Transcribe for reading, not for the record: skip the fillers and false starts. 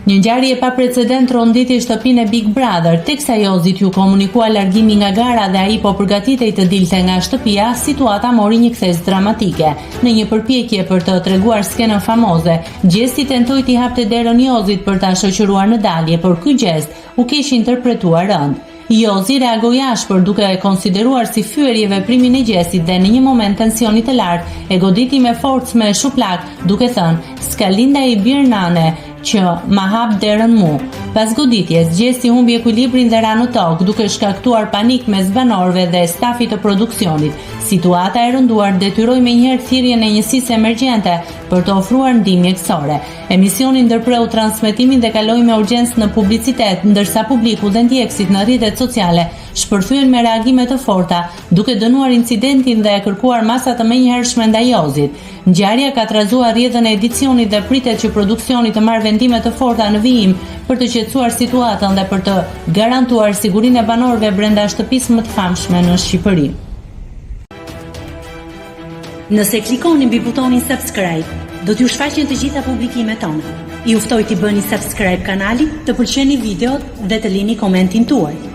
Një ngjarje e paprecedent tronditi shtëpinë e Big Brother, teksa Jozit iu komunikua largimi nga gara dhe ai po përgatitej të dilte nga shtëpia, situata mori një kthesë dramatike. Në një përpjekje për të treguar skenën famoze, Gjesti tentoi t'i hapte derën Jozit për ta shoqëruar në dalje, por ky gjest u keqinterpretua rëndë. Jozi reagoi ashpër, duke e konsideruar si fyerje veprimin e Gjestit dhe në një moment tensioni të lartë e goditi me forcë me shuplakë, duke thënë, S'ka lind ai bir nane që ma hap derën mu. Pas goditjes, Gjesti humbi ekuilibrin dhe ra në tokë, duke shkaktuar panik mes banorëve dhe stafit të produksionit. Situata e rënduar detyroi menjëherë thirrjen e njësisë emergjente për të ofruar ndihmë mjekësore. Emisioni ndërpreu transmetimin dhe kaloi me urgjencë në publicitet, ndërsa publiku dhe ndjekësit në rrjetet sociale shpërthyen me reagime të forta, duke dënuar incidentin dhe kërkuar masa të menjëhershme ndaj Jozit. Ngjarja ka trazuar rrjedhën e edicionit dhe pritet që produksioni të marrë vendime të forta në vijim për të qetësuar situatën dhe për të garantuar sigurinë e banorëve brenda shtëpisë më të famshme në Shqipëri. Nëse klikoni mbi butonin subscribe, do t'ju shfaqen të gjitha publikimet tona. Ju ftoj t'i bëni subscribe kanalit, të pëlqeni videot dhe të lini komentin tuaj.